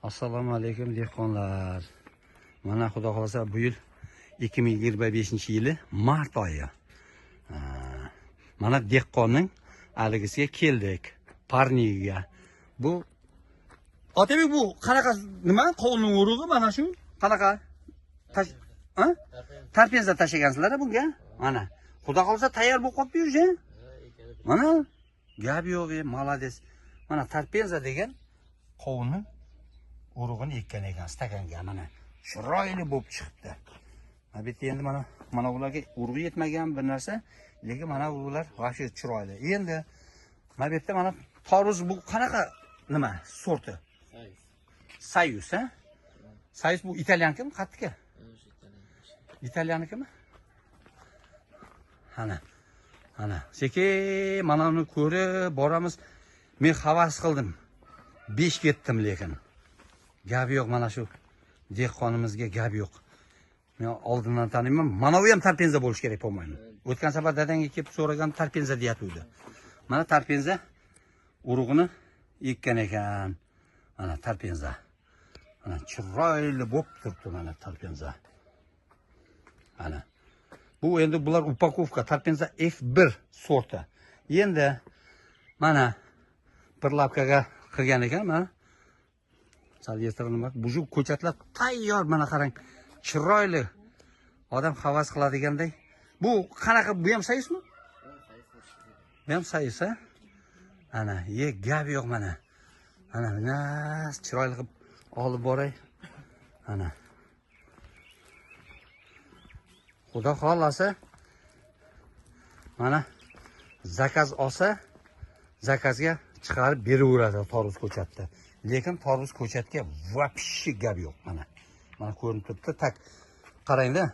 Assalomu alaykum dehqonlar. Mana xudo xolasa bu yil 2025-yili mart oyi. Mana dehqonning aligisiga keldik. Parnigiga. Bu Otabek, bu qanaqa nima? Qovunning urug'i mana shu. Qanaqa? Tarpenza tashlagansizlar bunga? Mana. Xudo xolasa tayyor bo'lib qolibdi уже. Mana gap yo'q, молодец. Mana tarpenza degan qovunning urug'ini ekkan ekan stakanga, mana chiroyli bo'lib chiqibdi. Mana bu yerda endi mana ularga urug' yetmagan bir narsa, lekin mana ular вообще chiroyli. Endi mana bu yerda mana tarvuz, bu qanaqa nima sorti? Sayus, ha? Sayus bu italyankimi, qattiki? İtalyanikimi? Ana. Ana, sekin mana uni ko'rib boramiz. Men havas qildim. 5 ketdim lekin. Gap yo'q, mana shu dehqonimizga gap yo'q. Men oldindan taniyman. Mana bu ham tarpenza bo'lish kerak, по-моему. O'tgan safar dadangga kelib so'ragan, tarpenza deyatuvdi. Mana tarpenza urug'ini ekkan ekan. Mana tarpenza. Mana chiroyli bo'lib turibdi mana tarpenza. Mana. Bu endi bular упаковка tarpenza F1 sorti. Endi mana bir lapkaga qilgan ekan mana. Sal ertaroq nima? Bu shu ko'chatlar tayyor, mana qarang. Chiroyli. Odam havas qiladiganday. Bu qanaqa, bu ham sayismi? Bu ham sayis, ha? Ana, ye gap yo'q mana. Ana, nas chiroyli qilib olib boray. Ana. Xudo xolasa mana zakaz olsa, zakazga chiqarib beraveradi tarvuz ko'chatni. Lekin tarvuz ko'chatga вообще gap yo'q mana. Mana ko'rinib turibdi. Tak qarangda.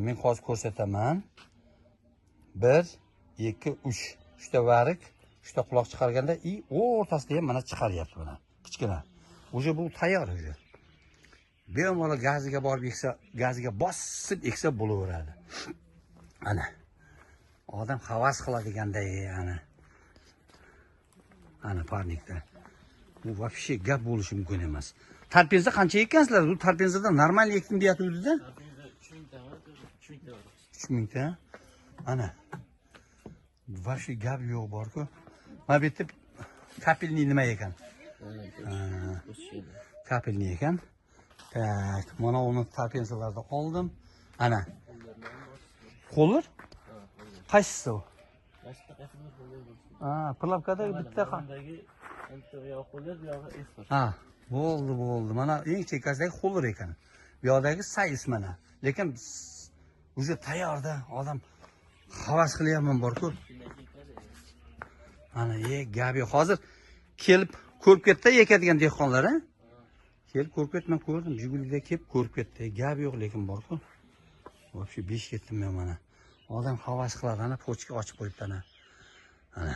Men hozir ko'rsataman. 1 2 3. 3 ta varik, 3 ta quloq chiqarganda i o'rtasida ham mana chiqaryapti mana. Kichkina. Уже bu tayyor уже. Bemalol gaziga borib eksa, gaziga bosib eksa bo'laveradi. Ana. Odam havas qiladiganday ana. Ana parnikda. Bu вообще gap bo'lishi mumkin emas. Tarpenza qancha ekkansizlar? Bu tarpenzada normal ekdim deyatuvdi-da. 3 mingta var. 3 mingta. Ana. Вообще gap yo'q bor-ku. Mana bu yerda капельный nima ekan? Капельный ekan. Так, mana uni tarpenzalarda oldim. Ana. Qo'lir? Qaysisi u? Ha, pilapkada bitta. Bitta u yoq qo'lir, bu yog'i F1. Ha, bo'ldi, bo'ldi. Mana eng chekkasidagi qo'lir ekan. Bu yoqdagi sayis mana. Lekin уже tayyorda, odam havas qilyapman bor-ku. Mana, gap yo'q. Hozir kelib ko'rib ketdi ekadigan dehqonlar, ha? Kelib ko'rib ketdi, men ko'rdim. Jigulida kelib ko'rib ketdi. Gap yo'q lekin bor-ku. Вообще 5 ketdim men mana. Odam havas qiladi, ana pochka ochib qo'yibdi ana. Ana.